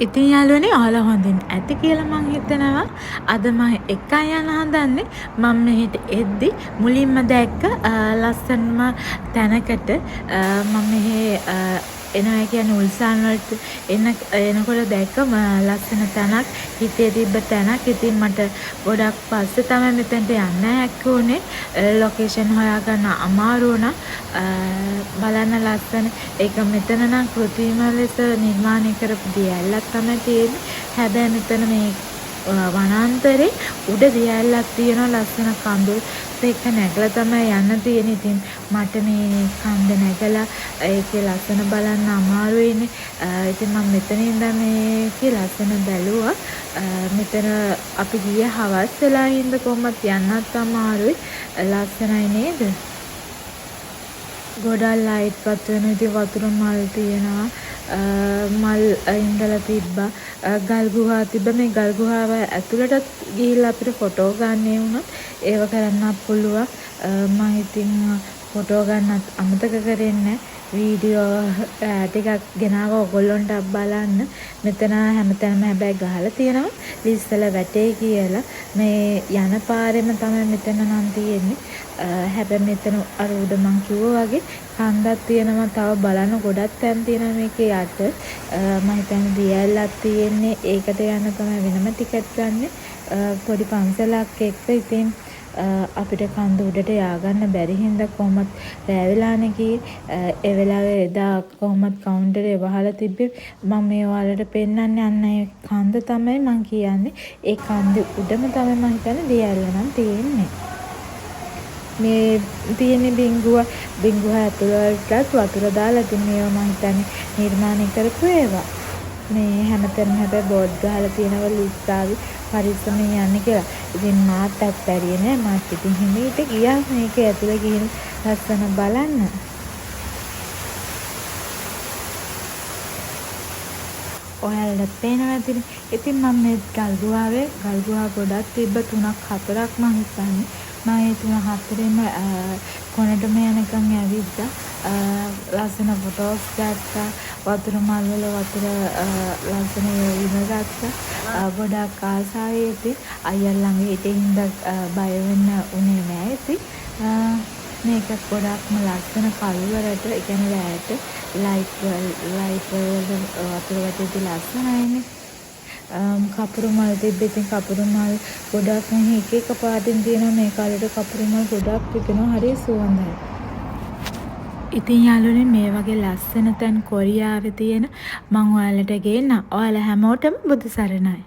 ඉතින් යාළුවනේ, ඔයාලා හොඳින් ඇති කියලා මං හිතනවා. අද මං එක්කන් යන්න හදන්නේ මං මෙහෙට එද්දි මුලින්ම දැක්ක ලස්සනම තැනකට. මං මෙහෙ එනවා කියන්නේ උල්සාන් වලට එනකොට දැක්ක ලස්සන තැනක්, හිතේ තිබ්බ තැනක්. ඉතින් මට ගොඩක් පස්සේ තමයි මෙතනට යන්න හැක්ක වුණේ. ලොකේෂන් හොයාගන්න අමාරු වුණා. බලන්න ලස්සන ඒක. මෙතන නම් කෘත්‍රිම ලෙස නිර්මාණය කරපු දිය ඇල්ලක් තමයි තියෙන්නේ. හැබැයි මෙතන මේ වනාන්තරේ උඩ දිය ඇල්ලක් තියෙනවා. ලස්සන කඳුත් එක්ක නැගලා තමයි යන්න තියෙන්නේ. ඉතින් මට මේ කන්ද නැගලා ඒකේ ලස්සන බලන්න අමාරුයිනේ. ඉතින් මම මෙතන ඉඳන් මේකේ ලස්සන බැලුවා. මෙතන අපි ගියේ හවස් වෙලා හින්දා කොහොමත් යන්නත් අමාරුයි. ලස්සනයි නේද? ගොඩක් ලයිට් පත්තු වෙනවා. ඉතින් වතුර මල් තියෙනවා. මල් ඉඳලා තිබ්බා. ගල් ගුහා තිබ්බා. මේ ගල් ගුහාව ඇතුළටත් ගිහිල්ලා අපිට ෆොටෝ ගන්න වුණත් ඒව කරන්නත් පුළුවන්. මං ඉතින් ෆොටෝ ගන්නත් අමතක කරේ නෑ. වීඩියෝ ටිකක් ගෙනාවා ඔයගොල්ලොන්ටත් බලන්න. මෙතන හැමතැනම හැබැයි ගහලා තියෙනවා ලිස්සල වැටේ කියලා. මේ යන පාරෙම තමයි මෙතන නම් තියෙන්නේ. හැබැයි මෙතන අර උඩ මං කිව්වා වගේ කන්දක් තියෙනවා. තව බලන්න ගොඩක් තැන් තියෙනවා මේකේ යට. මං හිතන්නේ දිය ඇල්ලක් තියෙන්නේ. ඒකට යන්න තමයි වෙනම ටිකට් ගන්නෙ. පොඩි පන්සලක් එක්ක. ඉතින් අපිට කන්ද උඩට යාගන්න බැරි හින්දා කොහොමත් රෑ වෙලානේ ගියේ. ඒ වෙලාවේ එදා කොහොමත් කවුන්ටරේ වහලා තිබ්බේ. මං මේ ඔයාලට පෙන්නන්නේ අන්න ඒ කන්ද තමයි මං කියන්නේ. ඒ කන්ද උඩම තමයි මං හිතන්නේ දිය ඇල්ල නම් තියෙන්නේ. මේ තියෙන්නේ බිංගුව. බිංගුව ඇතුළටත් වතුර දාලා ඉතින් මේවා මං හිතන්නේ නිර්මාණය කරපු ඒවා. මේ හැමතැනම හැබැයි බෝඩ් ගහලා තියෙනවා ලිස්සාවි පරිස්සමෙන් යන්න කියලා. ඉතින් මාත් අත්හැරියේ නෑ. මාත් ඉතින් හිමීට ගියා මේක ඇතුළේ ගිහින් ලස්සන බලන්න. ඔයාලටත් පේනවා ඇතිනේ. ඉතින් මම මේ ගල් ගුහාවේ, ගල් ගුහා ගොඩක් තිබ්බ, තුනක් හතරක් මං හිතන්නේ. මං ඒ තුන හතරෙම කොනටම යනකම් ඇවිද්දා. ලස්සන ෆොටෝස් ගත්තා. වතුර මල් වල වතුර ලස්සන විඳ ගත්තා. ගොඩක් ආසාවේ ඉතින්. අයියා ළඟ හිටිය හින්දා බය වෙන්න උනේ නෑ ඉතින්. මේක ගොඩක්ම ලස්සන කළුවරට, ඒ කියන්නේ රෑට ලයිට් ලයිට් වලට වතුර වැටෙද්දි ලස්සනයිනේ. කපුරු මල් තිබ්බ. ඉතින් කපුරු මල් ගොඩක් මෙහි එක එක පාටින් තියෙනවා. මේ කාලේට කපුරු මල් ගොඩක් විකෙනවා. හරි සුවඳයි. ඉතින් යාළුවනේ, මේ වගේ ලස්සන තැන් කොරියාවේ තියෙන මං ඔයාලට ගේන්නම්. ඔයාලා හැමෝටම බුදු සරණයි.